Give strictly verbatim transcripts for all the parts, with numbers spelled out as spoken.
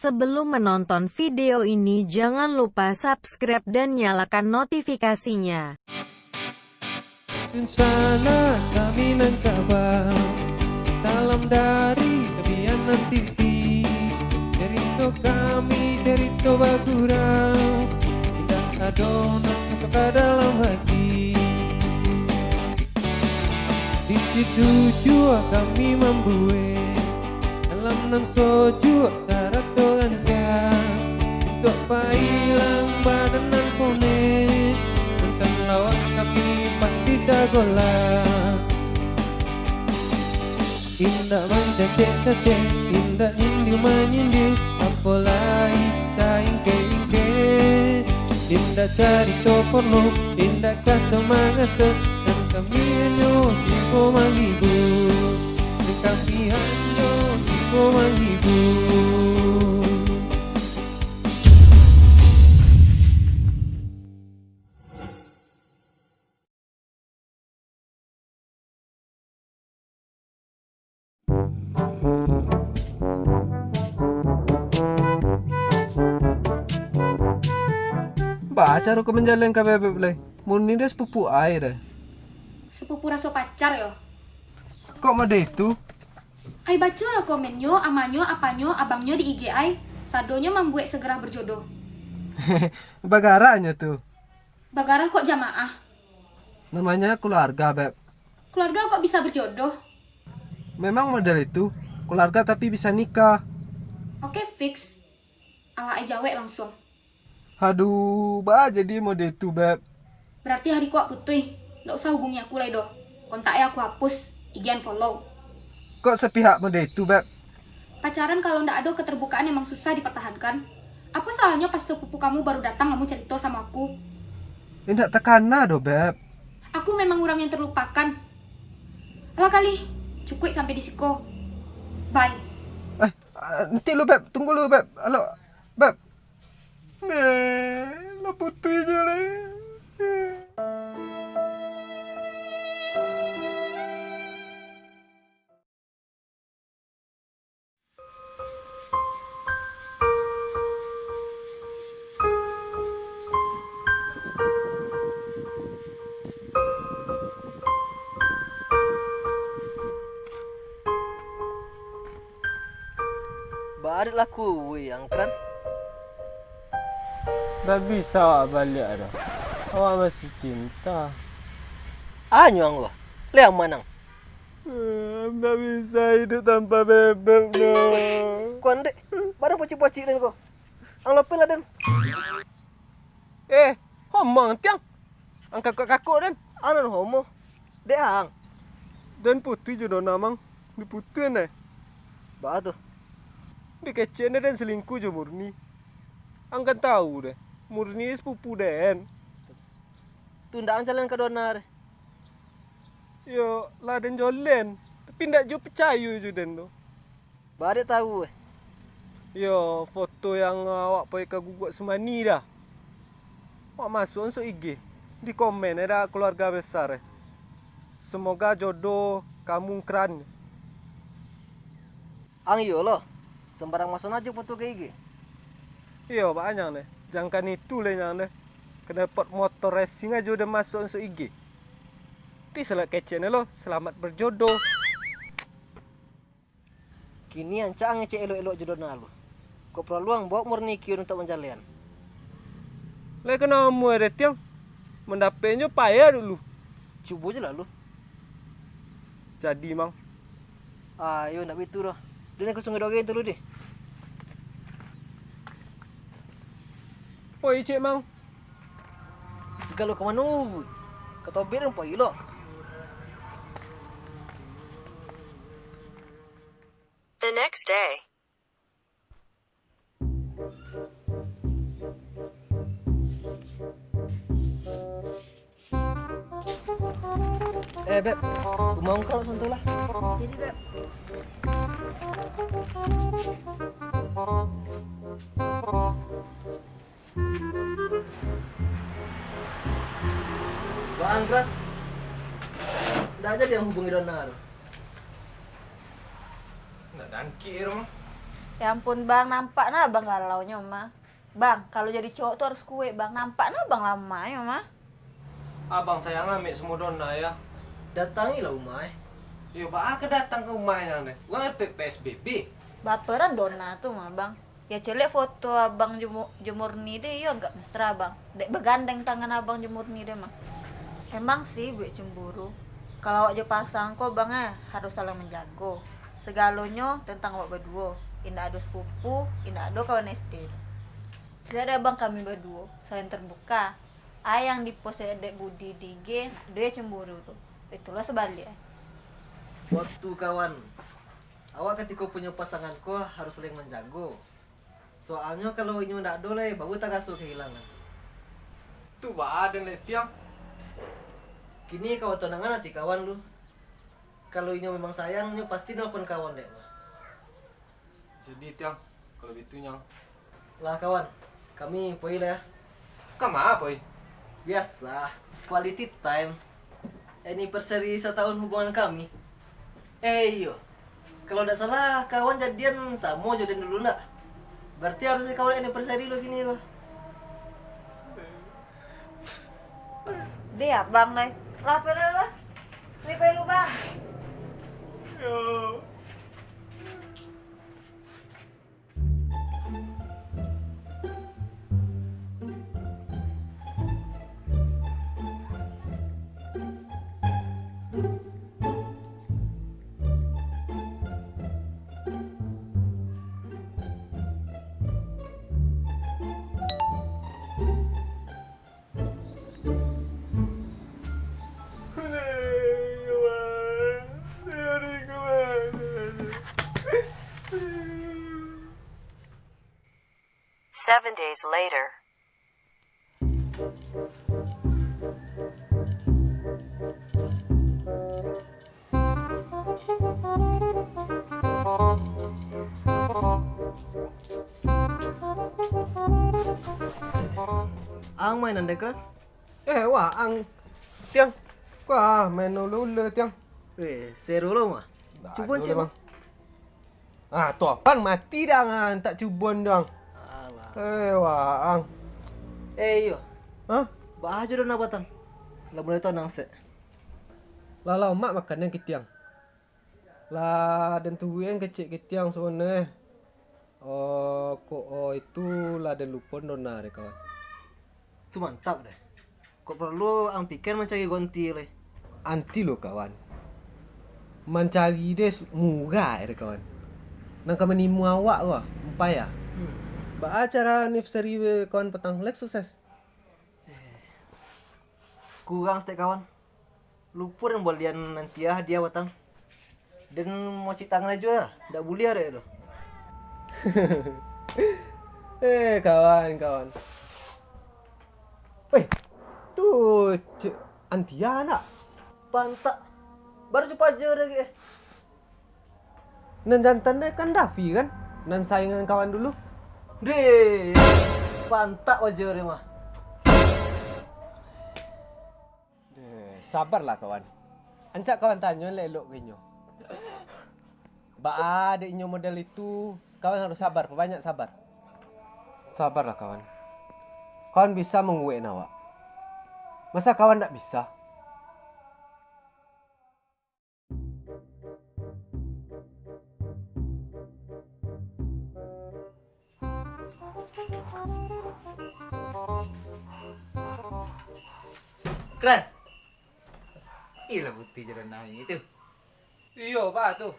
Sebelum menonton video ini, jangan lupa subscribe dan nyalakan notifikasinya. Di sana kami nan kaba. Salam dari Sabianan T V. Cerito kami, cerito bagurau. Indak ado nan masuk ka dalam hati. Di situ jua kami mambuek alam nan sojuak sarato rancak. Untuak pailang badan nan ponek, nonton lawak tapi pasti tagolak. Indak mancacek-cacek, indak nyindir-manyindir, apo lai taingkek-ingkek. Indak carito porno, indak kaso-mangaso, nan kami hanyo tibo manghibur. Nan kami hanyo tibo manghibur. Baa caro ko manjalan ka bebeb lai? Murni deh sepupu ai deh. Sepupu raso pacar yo? Kok mode itu? Ai bacolah komennyo, amanyo, apanyo, abangnyo di I G ai. Sadonyo mambuek segera berjodoh. Bagarah nyo tu. Bagarah kok jamaah. Namanya keluarga, Beb. Keluarga kok bisa berjodoh? Memang model itu, keluarga tapi bisa nikah. Oke, fix. Ala ai jawek langsung. Aduh, baa jadi mode itu, Beb. Berarti hari ko wak putuih. Ndak usah hubungi aku lai doh. Kontak e aku hapus, I G unfollow. Kok sepihak mode itu, Beb? Pacaran kalau ndak ado keterbukaan emang susah dipertahankan. Apo salahnyo pas sepupu kamu baru datang kamu carito samo aku? Indak takana doh, Beb. Aku memang urang yang terlupakan. Alah kali, cukuik sampai di siko. Bye. Eh, ah, nanti lu, Beb. Tunggu lu, Beb. Halo, Beb. Beb, lah putuih je lah. Baa dek laku, woi, Angkran? Ndak bisa awak baliak doh. Awak masih cinta. Anyo ang ko, lai aman ang. Eh, ndak bisa iduik tanpa bebek, no. Kuan dek, barang pocik-pocik den ko. Ang lopeh lah den. Eh, homo ang tiang. Ang kakok-kakok den. Ang nan homo. Dek ang. Den putuih jo Dona mang. Diputuih ne. Baa tu? Dikecek ne den selingkuh jo Murni. Ang kan tahu deh. Murni sepupu den. Tu ndak ang jalan ka Dona deh. Yo, lah den jolen, tapi ndak juo picayo jo den tu. Baa dek tahu, eh? Yo, foto yang awak pai ka guguak sumani dah. Awak masuak masuk I G, di komen e dah keluarga besar, eh. Semoga jodoh kamu Angkran. Ang iyo lo, sembarang masuak ajo foto ka I G. Iyo, baa nyang deh. Jangkan itu leh nyang deh. Ka dapek motor racing ajo den masuak masuk I G. Ti salah kecek ne lo, selamat berjodoh. Kini rancak ang ngecek elok-elok jo Dona lu. Kok paralu ang baok Murni kiun untuak manjalehan? Lai ka namuah deh tiang. Mandapeknyo payah dulu. Cubo je lah lu. Jadi, Mang. Ah, yo, ndak baitu doh. Den ka Sungai Dogen tu lu deh. Oi, cek, Mang. Sagalo ka mano? Ka tobek den pai lo. The next day. Eh, Beb, rumah Angkran santai lah. Jadi, Beb. Baa, Angkran? Ndak jadi ang hubungi Dona tu? Ndak dangkik doh, Mang. Ya ampun, Bang, nampak nah Abang galaunyo mah. Bang, kalau jadi cowok tu harus kuek, Bang. Nampak nah Abang lamahnyo mah. Abang sayang amek samo Dona, ya. Datangilah umah, eh. Yo, baa ka datang ka umahnyo, deh. Urang epek P S B B. Baperan Dona tu mah, Bang. Ya, caliak foto Abang jo Mu-, jo Murni deh, iyo agak mesra, Bang. Dek bagandeng tangan Abang jo Murni deh mah. Emang sih buek cemburu. Kalau awak jo pasangan ko, Bang, eh, harus saling manjago. Sagalonyo tentang awak baduo. Indak ado sepupu, indak ado kawan S D. Saliak dek Abang kami baduo, saling terbuka. Ai yang dipost dek Budi di I G, ndak ado cemburu tu. Itulah sebaliak. Waktu kawan, awak katiko punyo pasangan ko harus saling manjago. Soalnyo kalau inyo ndak ado lai, baru taraso kahilangan. Tu baa den lai, Tiang? Kini kawan tanangan ati kawan lu. Kalau inyo memang sayang, nyo pasti nelpon kawan dek mah. Jadi, Tiang, kalau gitu, Nyang. Lah, kawan, kami poi lah, ya. Ka ma poi? Biasa, quality time. Anniversary satahun hubungan kami. Eh, iyo. Kalau ndak salah, kawan jadian samo jo den dulu, ndak? Berarti harusnyo kawan anniversary lo kini ko. Deh, abang lai. Lah, poi lah, lah. Poi, poi lu, Bang. Yo. Seven days later. Ang main andai kran? Eh, waang. Tiang. Wah, main ula-ula, Tiang. Eh, seru lo mah. Cubo cek, Bang. Ah, tu apan mati dah, ang, tak cubo dah, ang. Alah. Eh, waang. Eh, iyo. Hah? Baa jo Dona batang. Lah mulai tanang, Stek. Lah, lah, mak makan nan kitiang. Lah, den turuik kecek kitiang sabananyo, eh. Oh, kok, oh, itu lah den lupo Dona deh, kawan. Tu mantap deh. Kok paralu ang pikia mancari ganti lai? Anti lo, kawan. Mancari deh su-, murah deh, kawan. Nan ka manimu awak ko, umpai ah. Hmm. Baa acara anniversary we kawan patang? Like, sukses. Eh. Kurang saketek, kawan. Lupo den balian Antia hadiah batang. Den mocik tangan ajo lah, ndak buliah dek tu. Eh, kawan, kawan. Weh, tu cek Antia ndak? Pantak. Baru cupa ajo dek, eh. Nan jantan deh kan Davi kan? Nan saingan kawan dulu. Deh, pantak wajo deh mah. Deh, sabarlah kawan. Ancak kawan tanyo elok-elok ka inyo. Baa dek inyo model itu, kawan harus sabar, pabanyak sabar. Sabarlah kawan. Kawan bisa manguek awak. Masa kawan ndak bisa? Kran. Ilah putih jalan naik itu. Iyo, Pak, tu.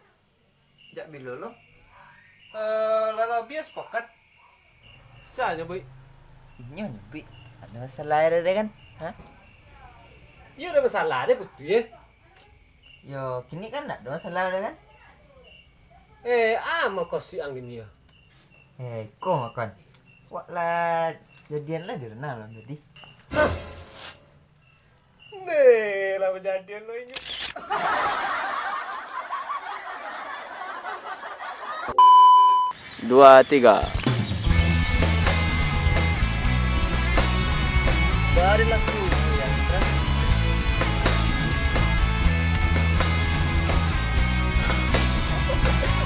Jak bilo lo? Eh, lah labiah sapakat. Sa nyabuik? Inyo nyabuik. Ado masalah ado deh kan? Ha? Iyo, ado masalah deh, putih, eh. Yo, kini kan ndak ado masalah ado kan? Eh, ama kau si ang kini, yo. Eh, iko makan. Wak lah jadian lah jo Dona lo tadi. Hah? Deh, lah bajadian lo inyo. Dua, tiga. Dari lagu yang terakhir.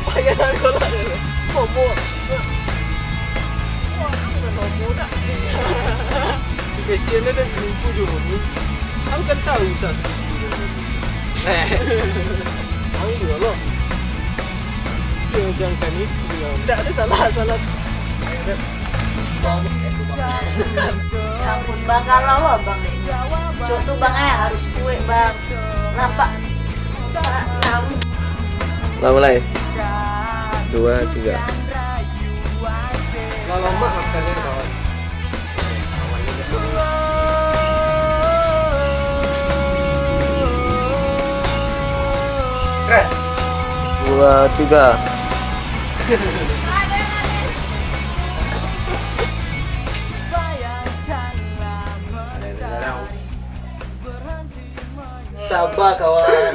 Payah nak kolak dulu. Bobo. Wah, ang nan bobo dak? Kecil dan selingkuh jo bobo. Ang kan tahu usah selingkuh jo bobo. Eh. Ang juga lo. Yo, jangan itu, yo. Dak ado salah, salah. Ya ampun, Bang, kalau lo, Bang, dek. Cuk tu, Bang, eh, harus kuek, Bang. Nampak. Salam. Lah mulai. Dua, tiga. Lah lama makan ni, kawan. Dua, tiga. Sabar, kawan.